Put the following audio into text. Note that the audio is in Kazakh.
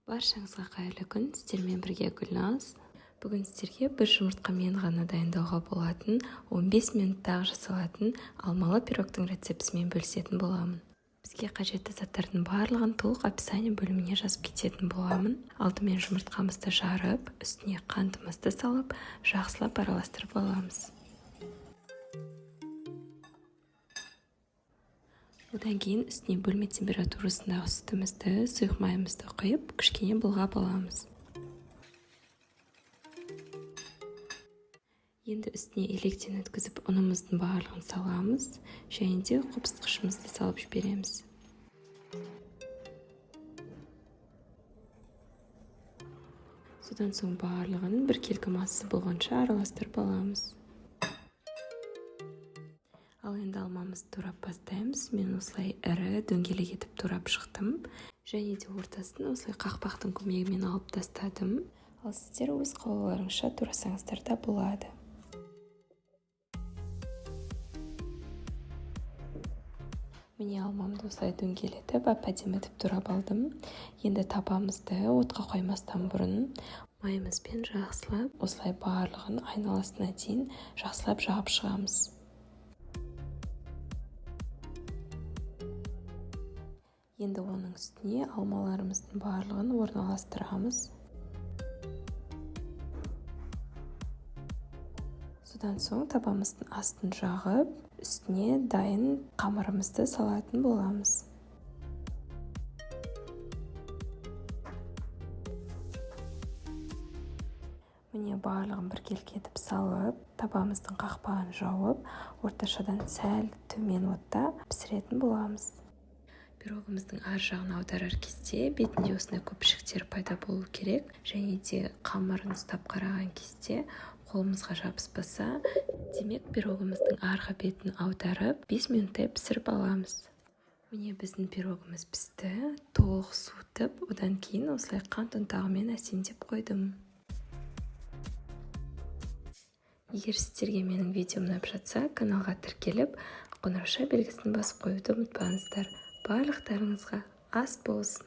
Баршаңызға қайырлы күн, сіздермен бірге Гүлназ. Бүгін сіздерге бір жұмыртқамен ғана дайындауға болатын, 15 минутта жасалатын алмалы пирогтың рецептісімен бөлісетін боламын. Бізге қажетті заттардың барлығын толық описание бөліміне жазып кететін боламын. Алдымен жұмыртқамызды жарып, үстіне қантымызды салып, жақсылап араластырып аламыз. Одан кейін үстіне бөлме температурасындағы сүтімізді, сұйық майымызды құйып, кішкене былғап аламыз. Енді үстіне електен өткізіп ұнымыздың барлығын саламыз және де қопсытқышымызды салып жібереміз. Содан соң барлығын біркелкі масса болғанша араластырып аламыз. Ал енді алмамызды турап бастаймыз. Мен осылай ірі дөңгелек етіп турап шықтым. Және де ортасын осылай қақпақтың көмегімен алып тастадым. Ал сіздер өз қалауларыңызша турасаңыздар да болады. Міне алмамды осылай дөңгелетіп, әп-әдемі етіп турап алдым. Енді табамызды отқа қоймастан бұрын майымызбен жақсылап осылай барлығын айналасына дейін жақсылап жағып шығамыз. Енді оның үстіне алмаларымыздың барлығын орналастырамыз. Содан соң табамыздың астын жағып, үстіне дайын қамырымызды салатын боламыз. Міне барлығын біркелкі етіп салып, табамыздың қақпағын жауып, орташадан сәл төмен отта пісіретін боламыз. Пирогымыздың ар жағын аударар кезде бетінде осындай көпіршіктер пайда болу керек. Және де қамырын ұстап қараған кезде қолымызға жабыспаса, демек пирогымыздың арғы бетін аударып 5 минуттай пісіріп аламыз. Міне біздің пирогымыз пісті, толық суытып, одан кейін осылай қант ұнтағымен әсемдеп қойдым. Егер сіздерге менің видеом ұнап жатса, каналға тіркеліп, қоңырауша белгісін басып қоюды ұмытпаңыздар. Барлықтарыңызға ас болсын.